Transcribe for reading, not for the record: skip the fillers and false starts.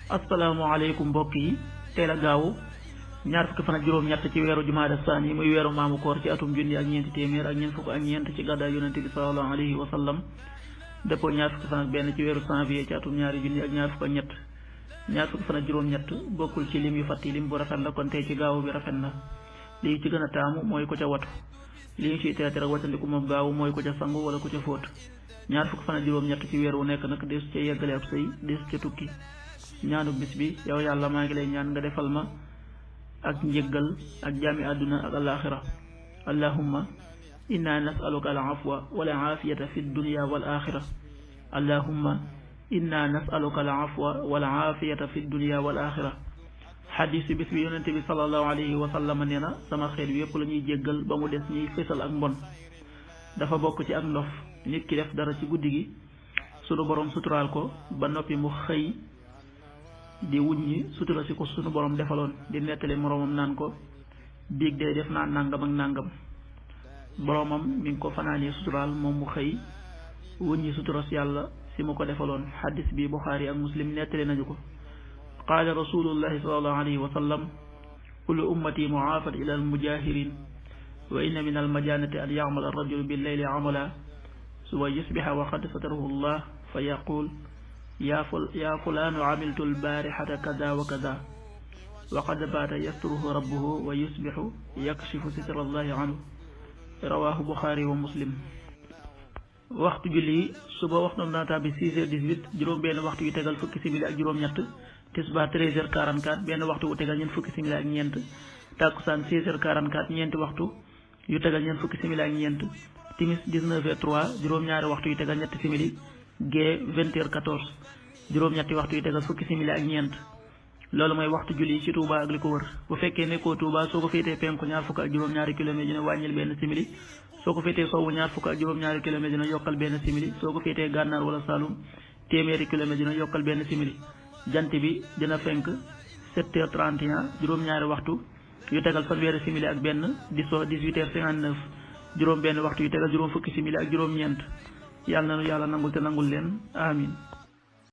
asalaamaaleykum mbokk yi teel a gaaw ñaar fukki fan ak juróom-ñett ci weeru jumaada saani muy weeru maamu koor ci atum junni ak ñeenti téeméer ak ñeent fukk ak ñeent ci gàddaay yonente bi sallallahu alayhi wa sallam dëppoo ñaar fukki fan ak benn ci weeru janvier ci atum ñaari junni ak ñaar fukk ak ñett ñaar fukki fan ak juróom-ñett bokkul ci lim yu fàtti lim bu rafet la kon tey ci gaawu bi rafet na lii ci gën a taamu mooy ko ca watu li ñu ciy teete rek watandiku moom gaawu mooy ko ca sangu wala ko ca fóot ñaar fukki fan ak juróom-ñett ci weer wu nekk nag deesu ca yeggale ab sëy deesu ca tukki ñaanu bis bi yow yàlla maa ngi lay ñaan nga defal ma ak njëggal ak jaami àdduna ak alaaxira allahumma inna nasaluka al afwa wal aafiyata fi dunya wal axira allahumma inna nasaluka al afwa wal aafiyata fi dunya wal axira xadiis bis bi yonente bi sallallahu alayhi wa sallam nee na sama xeet bi yëpp la ñuy jéggal ba mu des ñuy fésal ak mbon dafa bokk ci ak ndof nit ki def dara ci guddi gi sunu borom suturaal ko ba noppi mu xëy di wuññi sutura si ko sunu borom defaloon di nettali moroomam naan ko biig day def naa nàngam ak nàngam boromam mi ngi ko fanaanee suturaal moom mu xëy wuññi sutura si yàlla si mu ko defaloon xaddis bi Buxaari ak Muslim nettali nañu ko qaala rasulullahi sallallahu alayhi wa sallam kullu ummati muaafat ila al mujahirin wa inna min al majanati an ya'mal ar-rajulu bil layli amala suwa yusbiha wa qad satarahu Allah fa yaqul yaa fulaanu amiltu albaarixata kada wa kada wa qad baata yasturuhu rabbuhu wa yusbixu yakshifu sitra allahi anhu rawaahu Buxaari wa Muslim. waxtu julli suba waxtu na tàbbi 6h18 juróom benn waxtu yu tegal fukki simili ak juróom-ñett tisbaar 13h44 benn waxtu wu tegal ñeent fukki simili ak ñeent takkusaan 16h44 ñeenti waxtu yu tegal ñeent fukki simili ak ñeent timis 19h03 juróom-ñaari waxtu yu tegal ñetti simili gee 20h14 juróom-ñetti waxtu yi tegal fukki simili ak ñeent loolu mooy waxtu julli ci Touba ak li ko wër bu fekkee nekkoo Touba soo ko féetee penku ñaar fukk ak juróom-ñaari kilomètre dina wàññil benn simili soo ko féetee sowwu ñaar fukk ak juróom-ñaari kilomètre dina yokkal benn simili soo ko féetee gànnaar wala Saloum téeméeri kilomètre dina yokkal benn simili jant bi dina fenk 7h31 juróom-ñaari waxtu yu tegal fanweeri simili ak benn di so 18h59 juróom benn waxtu yu tegal juróom fukki simili ak juróom-ñeent yàlla na nu yàlla nangul te nangul leen amin